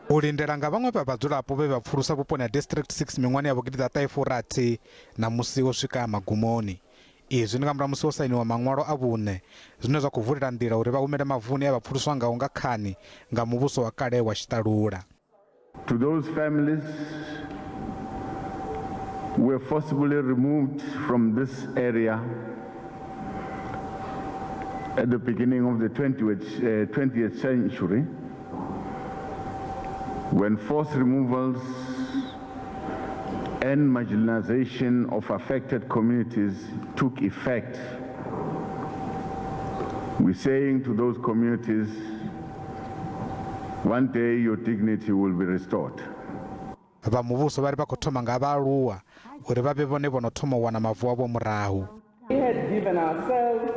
U lindela nga vhaṅwe vha vhadzulapo vhe vha pfulusa vhuponi ha District 6 miṅwahani ya vho 1960 ho swika magumoni. Izwi ndi nga murahu musi ho sainiwa maṅwalo a vhuṋe, zwine zwa khou vulela nḓila uri vha humele mavuni e vha pfuluswa ngao nga khani nga muvhuso wa kale wa tshiṱalula. To those families who were forcibly removed from this area at the beginning of the 20th century, when forced removals and marginalization of affected communities took effect, we're saying to those communities, one day your dignity will be restored. Vha muvhuso vha ri vha khou thoma nga vhaaluwa uri vha vhe vhone vho no thoma u wana mavu avho murahu. We had given ourselves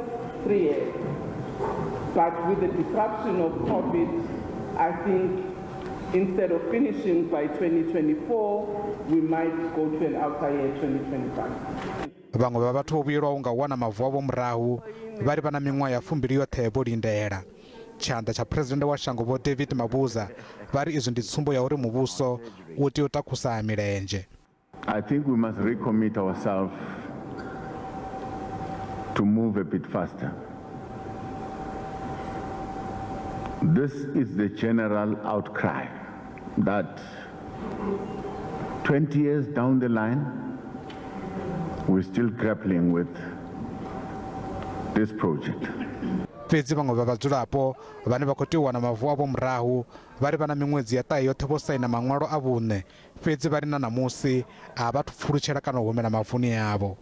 3 years, but with the disruption of COVID, I think instead of finishing by 2024, we might go to an outer year 2025. Vhaṅwe vha vhathu vho vhuyelwaho nga u wana mavu avho murahu vha ri vha na miṅwaha ya fumbili yoṱhe vho lindela. Tshanḓa tsha Phresidennde wa shango Vho David Mabuza vha ri izwi ndi tsumbo ya uri muvhuso u tea u takusa milenzhe. I think we must recommit ourselves to move a bit faster. This is the general outcry that 20 years down the line, we're still grappling with this project. Fhedzi vhaṅwe vha vhadzulapo vhane vha khou tea u wana mavu avho murahu vha ri vha na miṅwedzi ya ṱahe yoṱhe vho saina maṅwalo a vhuṋe, fhedzi vha ri na ṋamusi a vha athu pfulutshela kana u humela mavuni avho.